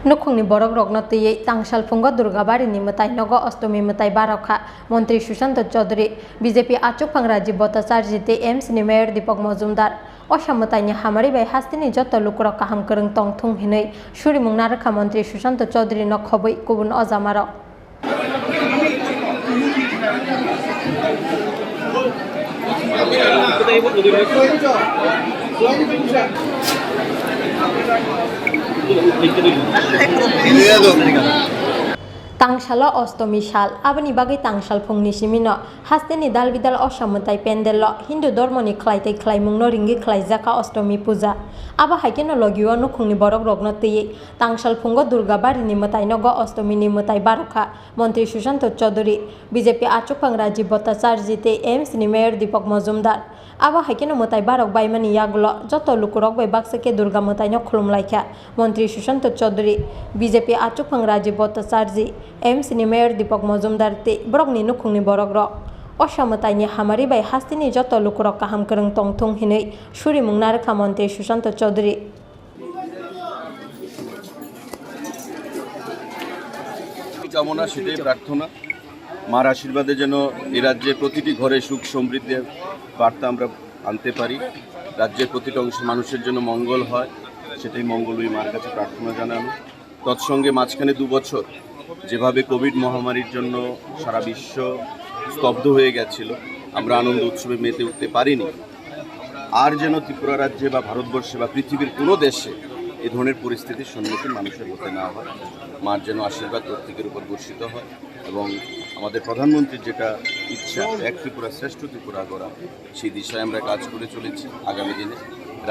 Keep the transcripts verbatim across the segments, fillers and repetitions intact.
Nukhungni borokrokno twiwi Tangsalphungo Durgabarini mwtai nogo Ostomi mwtai barokha Montri Sushanta Chaudhary, B J P achukphang Rajiv Bhattacharjee tei A M C ni Mayor Deepak Majumdar. Osa mwtaini hamari bai hasteni joto lukurok kaham kwrwng tongthung hinwi surimung narwkha Montri Sushanta Chaudhary no khobwi kubun ojamarok. Tangsalo Ostomi sal, aboni bagwi Tangsalphungni simino hasteni dalbidal osa mwtai pandelo Hindu dhormoni khlai tei khlaimungno ringwi khlaijakha Ostomi puja. Abo hai kheno logio nukhungni borokrokno twiwi Tangsalphungo Durgabarini mwtai nogo Ostomini mwtai barokha Montri Sushanta Chaudhary, B J P achukphang Rajiv Bhattacharjee tei A M C ni Mayor Deepak Majumdar. Abo hai kheno mwtai barok baimani yagulo joto lukurok bai baksa khe Durga mwtaino khulumlaikha Montri Sushanta Chaudhary, B J P achukphang Rajiv Bhattacharjee, A M C ni Mayor Deepak Majumdar tei borokni nukhungni borokrok. Osa mwtaini hamari bai hasteni joto lukurok kaham kwrwng tongthung hinwi surimung narwkha Montri Sushanta Chaudhary. কামনা, সেটাই প্রার্থনা। মার আশীর্বাদে যেন এই রাজ্যের প্রতিটি ঘরে সুখ সমৃদ্ধির বার্তা আমরা আনতে পারি, রাজ্যের প্রতিটা অংশের মানুষের জন্য মঙ্গল হয়, সেটাই মঙ্গল ওই মার কাছে প্রার্থনা জানানো। তৎসঙ্গে মাঝখানে দু বছর যেভাবে কোভিড মহামারীর জন্য সারা বিশ্ব স্তব্ধ হয়ে গেছিল, আমরা আনন্দ উৎসবে মেতে উঠতে পারিনি, আর যেন ত্রিপুরা রাজ্যে বা ভারতবর্ষে বা পৃথিবীর কোনো দেশে এ ধরনের পরিস্থিতির সম্মুখীন মানুষের হতে না হয়। মার যেন আশীর্বাদ প্রত্যেকের উপর বর্ষিত হয় এবং আমাদের প্রধানমন্ত্রীর যেটা ইচ্ছা, এক ত্রিপুরা শ্রেষ্ঠ ত্রিপুরা গড়া, সেই দিশায় আমরা কাজ করে চলেছি। আগামী দিনে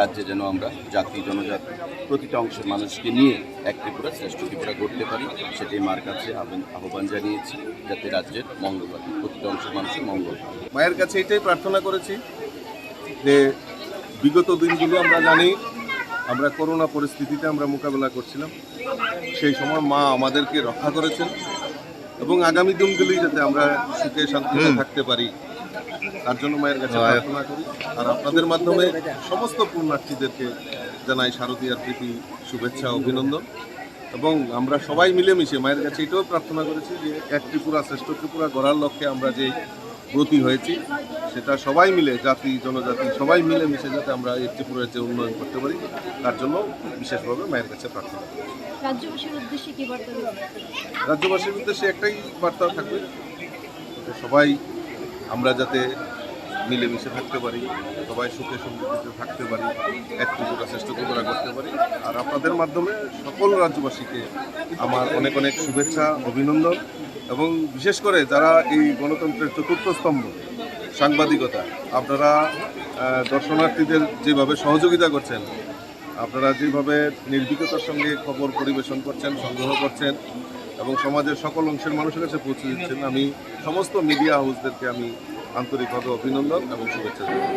রাজ্যে যেন আমরা জাতি, জনজাতি, প্রতিটা অংশের মানুষকে নিয়ে এক ত্রিপুরা শ্রেষ্ঠ ত্রিপুরা গড়তে পারি, সেটাই মার কাছে আহ্বান, আহ্বান জানিয়েছি, যাতে রাজ্যের মঙ্গল হয়, প্রতিটা অংশের মানুষের মঙ্গল হয়। মায়ের কাছে এটাই প্রার্থনা করেছি যে বিগত দিনগুলো আমরা জানি, আমরা করোনা পরিস্থিতিতে আমরা মোকাবেলা করছিলাম, সেই সময় মা আমাদেরকে রক্ষা করেছেন এবং আগামী দিনগুলি যাতে আমরা সুখে শান্তিতে হুম। থাকতে পারি, তার জন্য মায়ের কাছে হয়। প্রার্থনা করি। আর আপনাদের মাধ্যমে সমস্ত পুণ্যার্থীদেরকে জানাই শারদীয়ার প্রীতি, শুভেচ্ছা, অভিনন্দন। এবং আমরা সবাই মিলেমিশে মায়ের কাছে এটাও প্রার্থনা করেছি যে এক ত্রিপুরা শ্রেষ্ঠ ত্রিপুরা গড়ার লক্ষ্যে আমরা যে ব্রতী হয়েছি, সেটা সবাই মিলে, জাতি, জনজাতি, সবাই মিলেমিশে যাতে আমরা এই ত্রিপুরার যে উন্নয়ন করতে পারি, তার জন্য বিশেষভাবে মায়ের কাছে প্রার্থনা করি। রাজ্যবাসীর উদ্দেশ্যে কি বার্তা দেবেন? রাজ্যবাসীর উদ্দেশ্যে একটাই বার্তা থাকবে, যাতে সবাই আমরা যাতে মিলেমিশে থাকতে পারি, সবাই সুখে সমৃদ্ধিতে থাকতে পারি, এক ত্রিপুরা শ্রেষ্ঠ ত্রিপুরা করতে পারি। আর আপনাদের মাধ্যমে সকল রাজ্যবাসীকে আমার অনেক অনেক শুভেচ্ছা, অভিনন্দন। এবং বিশেষ করে যারা এই গণতন্ত্রের চতুর্থ স্তম্ভ, সাংবাদিকতা, আপনারা, আহ, দর্শনার্থীদের যেভাবে সহযোগিতা করছেন, আপনারা যেভাবে নির্ভীকতার সঙ্গে খবর পরিবেশন করছেন, সংগ্রহ করছেন এবং সমাজের সকল অংশের মানুষের কাছে পৌঁছে দিচ্ছেন, আমি সমস্ত মিডিয়া হাউসদেরকে আমি আন্তরিকভাবে অভিনন্দন এবং শুভেচ্ছা জানাই।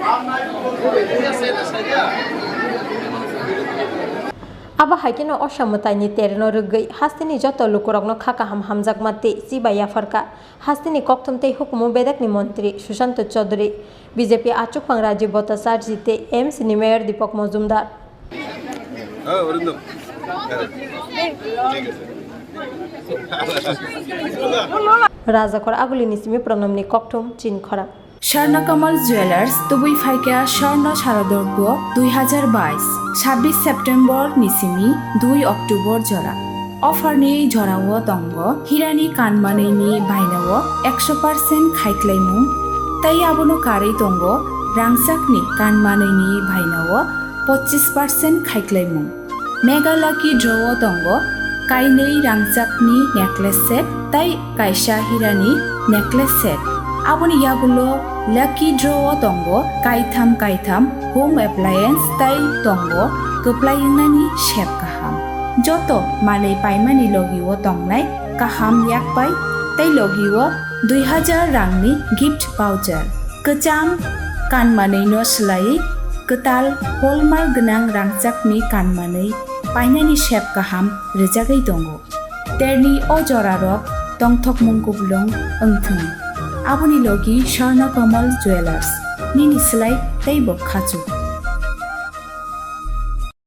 Abo hai kheno osa mwtaini terno rwgwi hasteni joto lukurokno kha kaham hamjakma tei chibai yapharkha hasteni kokthum tei hukumu bedekni montri Sushanta Chaudhary, B J P achukphang Rajiv Bhattacharjee tei M C ni Mayor Deepak Majumdar. হ্যাঁ, অরিন্দম। হ্যাঁ, ঠিক আছে। Rajakhor Agulini simi Pranamni kokthum Chinkhora. Swarna Kamal Jewelers, tubui phaikha Swarna Sharadorpo dui hazar bais, sabbish September ni simi dui October jora. Offer ni jorao tongo hirani kanmanwi ni bainao ekso percent khaiklaimung, tei abono karwi tongo rangchakni kanmanwi ni bainao pochis percent khaiklaimung. Mega Lucky Draw o tongo kainwi rangchakni necklace set tei kaisa hirani necklace set. Aboni yagulo Lucky Draw o tongo kaitham kaitham home appliance tei tongo kwplai wngnani sep kaham. Joto manwi paimani logi o tongnai kaham yakpai tei logi o dui hazar rangni gift voucher. Kwcham kanmanwi no swlaiwi kwtal hallmark gwnang rangchakni kanmanwi painani sep kaham rwjagwi tongo. Terni o jorarok tongthokmung kuplung wngthung. Aboni logi Swarna Kamal Jewelers, nini swlai teibo khachuk.